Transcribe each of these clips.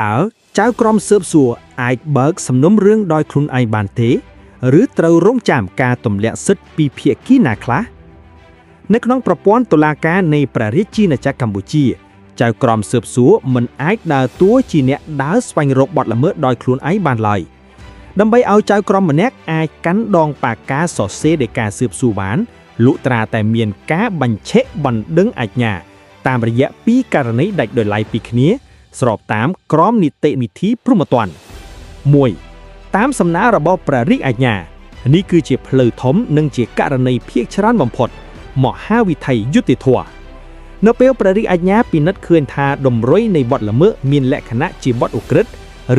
តើចៅក្រមស៊ើបសួរអាចបើកសំណុំរឿងដោយខ្លួនឯងបានទេ ឬត្រូវរងចាំការទម្លាក់សិទ្ធិពីភាគីណាខ្លះនៅក្នុងប្រព័ន្ធតុលាការនៃព្រះរាជាណាចក្រកម្ពុជា ចៅក្រមស៊ើបសួរមិនអាចដើរតួជាអ្នកដើរស្វែងរកបទល្មើសដោយខ្លួនឯងបានឡើយដើម្បីឲ្យចៅក្រមម្នាក់អាចកាន់ដងប៉ាកាសរសេរដីកាស៊ើបសួរបានលុះត្រាតែមានការបញ្ឆេះបណ្ដឹងអាជ្ញា តាមរយៈពីរករណីដាច់ដោយឡែកពីគ្នា ស្របតាមក្រមនីតិវិធីព្រហ្មទណ្ឌ1តាមសំណើរបស់ព្រះរាជអាជ្ញានេះគឺជាផ្លូវធំនិងជាករណីភាគច្រើនបំផុតមហាវិថីយុត្តិធម៌នៅពេលព្រះរាជអាជ្ញាពិនិត្យឃើញថាតម្រុយនៃបទល្មើសមានលក្ខណៈជាបទឧក្រិដ្ឋ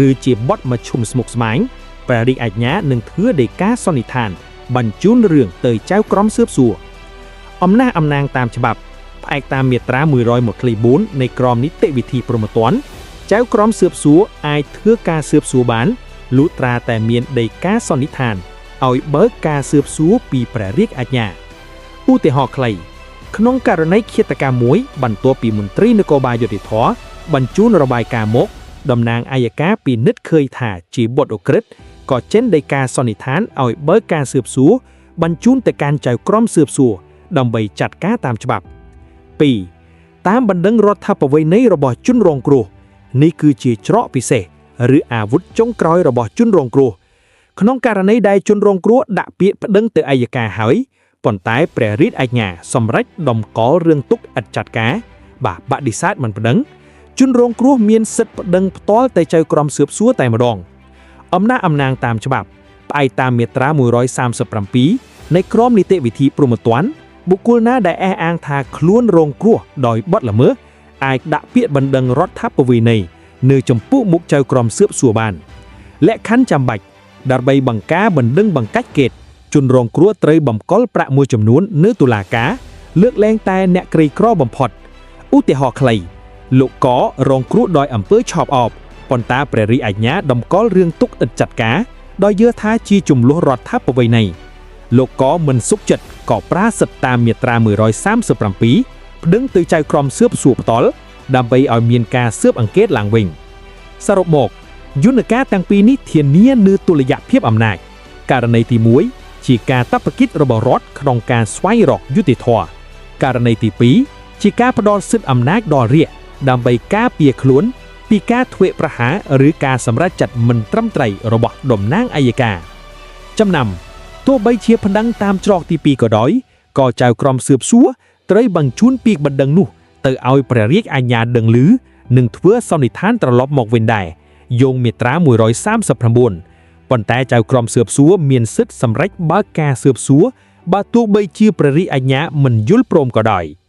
ឬជាបទមជ្ឈុំស្មុគស្មាញព្រះរាជអាជ្ញានឹងធ្វើដីកាសន្និដ្ឋាន បញ្ជូនរឿងទៅចៅក្រមស៊ើបសួរអំណះអំណាងតាមច្បាប់ ផ្អែកតាមមាត្រា124នៃក្រមនីតិវិធីព្រហ្មទណ្ឌចៅក្រមស៊ើបសួរអាចធ្វើការស៊ើបសួរបានលុះត្រាតែមានដីកាសន្និដ្ឋានឲ្យបើកការស៊ើបសួរពីព្រះរាជអាជ្ញាឧទាហរណ៍ខ្លីក្នុងករណីឃាតកម្មមួយបន្ទាប់ពីមន្ត្រីនគរបាលយុត្តិធម៌បញ្ជូនរបាយការណ៍មកតំណាងអយ្យការពិនិត្យឃើញថាជាបទឧក្រិដ្ឋក៏ចេញដីកាសន្និដ្ឋានឲ្យបើកការស៊ើបសួរបញ្ជូនទៅកាន់ចៅក្រមស៊ើបសួរដើម្បីចាត់ការតាមច្បាប់ 2តាមបណ្ដឹងរដ្ឋបវេណីរបស់ជនរងគ្រោះនេះគឺជាច្រកពិសេសឬអាវុធចុងក្រោយរបស់ជនរងគ្រោះក្នុងករណីដែលជនរងគ្រោះដាក់ពាក្យប្តឹងទៅអយ្យការហើយប៉ុន្តែព្រះរាជអាជ្ញាសម្រេចដំកល់រឿងទុកឥតចាត់ការបាទបដិសេធមិនប្តឹងជនរងគ្រោះមានសិទ្ធិប្តឹងផ្ទាល់ទៅចៅក្រមស៊ើបសួរតែម្ដងអំណះអំណាងតាមច្បាប់ផ្អែកតាមមាត្រា137នៃក្រមនីតិវិធីព្រហ្មទណ្ឌ បុគ្គលណាដែលអះអាងថាខ្លួនរងគ្រោះដោយបទល្មើសអាចដាក់ពាក្យបណ្ដឹងរដ្ឋប្បវេណីនៅចំពោះមុខចៅក្រមស៊ើបសួរបានលក្ខខណ្ឌចាំបាច់ដើម្បីបង្ការបណ្ដឹងបង្កាច់កេតជនរងគ្រោះត្រូវបំកុលប្រាក់មួយចំនួននៅតុលាការលើកលែងតែអ្នកក្រីក្របំផុតឧទាហរណ៍ខ្លីលោកករងគ្រោះដោយអំពើឆោបអបប៉ុន្តែព្រះរាជអាជ្ញាតម្កល់រឿងទុកឥតចាត់ការដោយយល់ថាជាចំនួនរដ្ឋប្បវេណី លោកកមិនសុខចិត្តក៏ប្រាសិទ្ធតាមមាត្រា137ប្តឹងទៅចៅក្រមស៊ើបសួរផ្ទាល់ដើម្បីឲ្យមានការស៊ើបអង្កេតឡើងវិញសរុបមកយន្តការទាំងពីរនេះធានានូវតុល្យភាពអំណាចករណីទី1ជាការតបកិច្ចរបស់រដ្ឋក្នុងការស្វែងរកយុត្តិធម៌ករណីទី2ជាការផ្ដល់សិទ្ធិអំណាចដល់រាជដើម្បីការពារខ្លួនពីការធ្វើប្រហារឬការសម្រេចចិត្តមិនត្រឹមត្រូវរបស់តំណាងអយ្យការចំណាំ ទោះបីជាប្តឹងតាមច្រកទី2ក៏ដោយក៏ចៅក្រមស៊ើបសួរត្រូវបញ្ជូនពាក្យបណ្ដឹងនោះទៅឲ្យព្រះរាជអាជ្ញាដឹងឮនិងធ្វើសន្និដ្ឋានត្រឡប់មកវិញដែរយោងមាត្រា139ប៉ុន្តែចៅក្រមស៊ើបសួរមានសិទ្ធិសម្រេចបើកការស៊ើបសួរបើទោះបីជាព្រះរាជអាជ្ញាមិនយល់ព្រមក៏ដោយ។